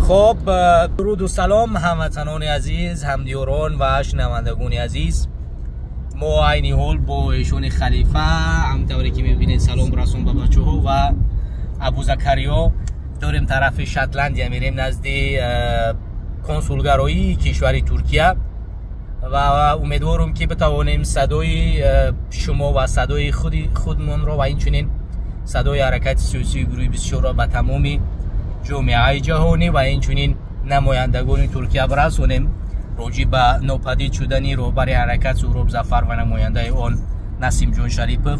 خب درود و سلام هموطنان عزیز، همدیاران و شنوندگان عزیز. ما عینی حال با ایشون خلیفه همطوری که میبینید سلام رسون به بچه ها و ابو زکریا داریم طرف شتلندیا میریم نزد کنسولگرایی کشور ترکیه و امیدوارم که بتوانیم صدای شما و صدای خودمون را و اینچنین صدای حرکت سیاسی گروه 24 را به تمام جامعه جهانی و اینچنین نمایندگان ترکیه برسونیم راجع به ناپدید شدن رهبر حرکت سهراب ظفر و نماینده آن نسیم جان شریپов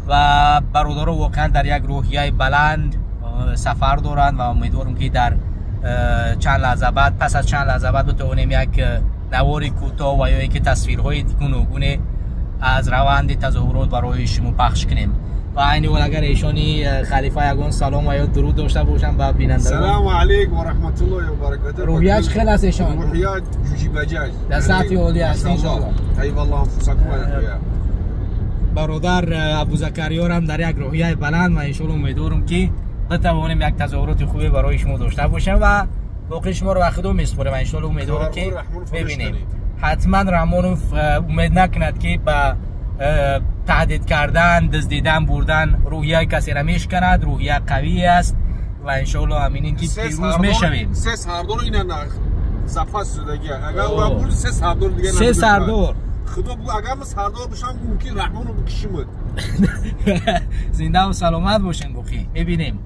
و برادرها واقعا در یک روحیه بلند سفر دارند و امیدوارم که در چند لحظه بعد، پس از چند لحظه بعد بتوانیم یک نوار کوتاه و یا اینکه تصویرهای گوناگون از روند تظاهرات برای شما پخش کنیم. و عین حال اگر ایشانی خلیفه یگان سلام و یا درود داشته باشم به بینندگان. سلام علیکم و رحمت الله و برکاته. روحیه‌اش خیلی است ایشان، روحیه جوجی بجاج در سطح عالی است ان شاء الله. طیب الله انفسکم. برادر ابو زکریا هم در یک روحیه بلند و ان شاء الله امیدوارم که بتوانیم یک تظاهرات خوبی برای شما داشته باشیم و باقی شما رو به خدا میسپاریم و ان شاء الله امیدوارم که ببینیم. حتما رحمانوف امید نکند که به تهدید کردن، دزدیدن، بردن روحیه کسی را میشکند. روحیه قوی است و ان شاء الله امینین که پیروز میشویم. سه سردار اینا زپاس زدگی اگر او بود سه سردار دیگه، سه سردار خدا بگو اگر من سردار بشم ممکن رحمانو بکشیم. زنده و سلامت باشین. باقی میبینیم.